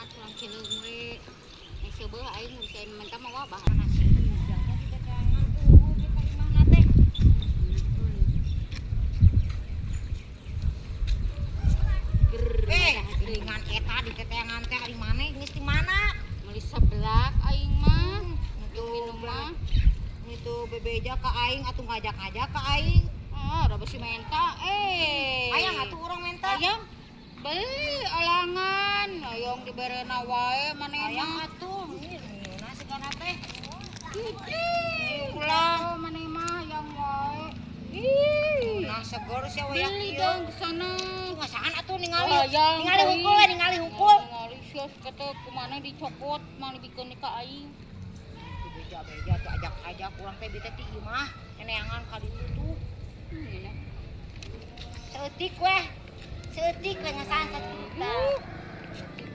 Tempat urang Cileung we. Seubeuh aing bisa minta mah wabah. Ringan eta di teteangan teh ari maneh geus di mana? Meuli seblak aing mah. Itu minum mah. Itu bebeja ka aing atuh ngajak-ngajak ka aing. Ah, da besi menta eh. Hayang atuh urang menta. Hayang. Beli alangan, hayang diberena wae manehna. Hayang atuh, ngeunah sigana teh. Kitu. Ulah maneh mah hayang wae. Ih, nah seger sia wae. Beli dong ke sana. Ngasaan atuh ningali. Ningali hungkul we, ningali hungkul. Ningali sia kata kumaneh dicokot, mah dibikeun ka aing. Beja-beja tuh ajak-ajak urang teh bete ti ieu mah, neangan ka ditu tuh. Saeutik we. Saeutik we ngasaan sajuta.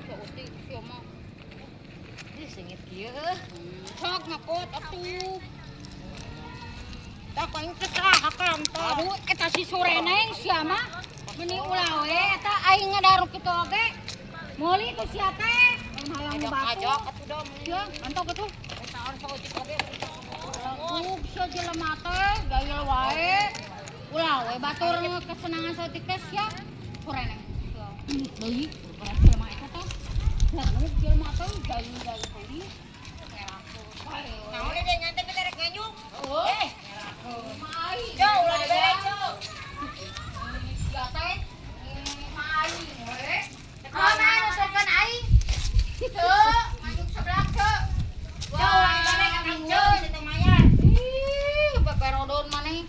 Saeutik sia mah. Ih, seungit kieu. Sok ngakot atuh. Tah aing teh saha tah. Aduh, eta si Sureneng sia mah. Meni ulah we eta aing ngadaruk kitu oge. Meuli ku sia teh. Hayang batu. Ajak atuh da meuli. Sia, antok atuh. Eta saeutik oge. Lagu sia jelema teh gayel wae. Ulah we batur kesenangan saeutik teh sia. Sureneng sia. Deui beras jelema eta teh. Lagu jelema teh gayel-gayel deui. Naon deui nyantai teh rek nganyuk. Eh, jauh ulah dibere jauh. Sia teh aing we. Kumaha nusurkeun aing? Teu, nganyuk seblak teu. Jauh ulah dibere ka Kang Jauh teu mayar. Ih, beberodon maneh.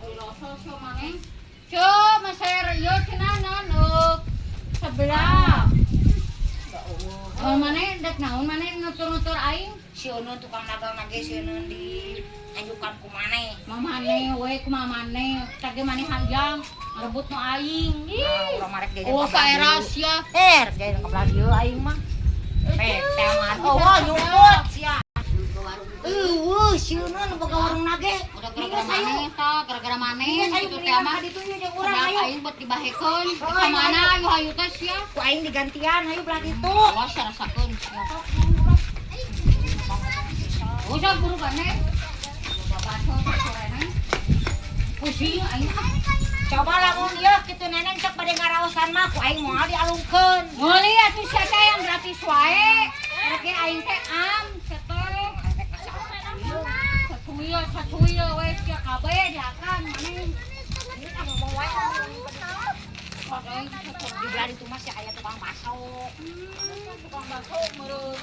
Dilosol sia maneh. Ceu, meser ieu cenah naon seblak. Oh maneh dek naon maneh nutur-nutur aing? Sieun tukang dagang ge sieun di anjukan ku maneh. Mamane we kumaha maneh, tage maneh hayang ngerebut nu aing. Ih, urang mah rek jajan. Oh, saera sia. Eh, rek jajan ka belah dieu aing mah. Eh, teangan. Oh, nyumput sia. Eueuh, sieun nu boga warung nage. Udah gara-gara maneh ta, gara-gara maneh kitu teh mah. Ka ditu jeung urang hayu. Aing buat dibahekeun. Ka mana ayo hayu teh sia? Ku aing digantian hayu belah ditu. Awas rasakeun sia. Usah buru maneh. Pusing aing. Coba lamun ieu kitu neneng cek bade ngaraosan mah ku aing moal dialungkeun. Meuli atuh sia teh yang gratis wae. Rek aing teh am sia teh. Satuya we sia kabeh diakan maneh. Ini ah ngomong wae. Di belah ditu mah sia aya tukang bakso. Tukang bakso meureun.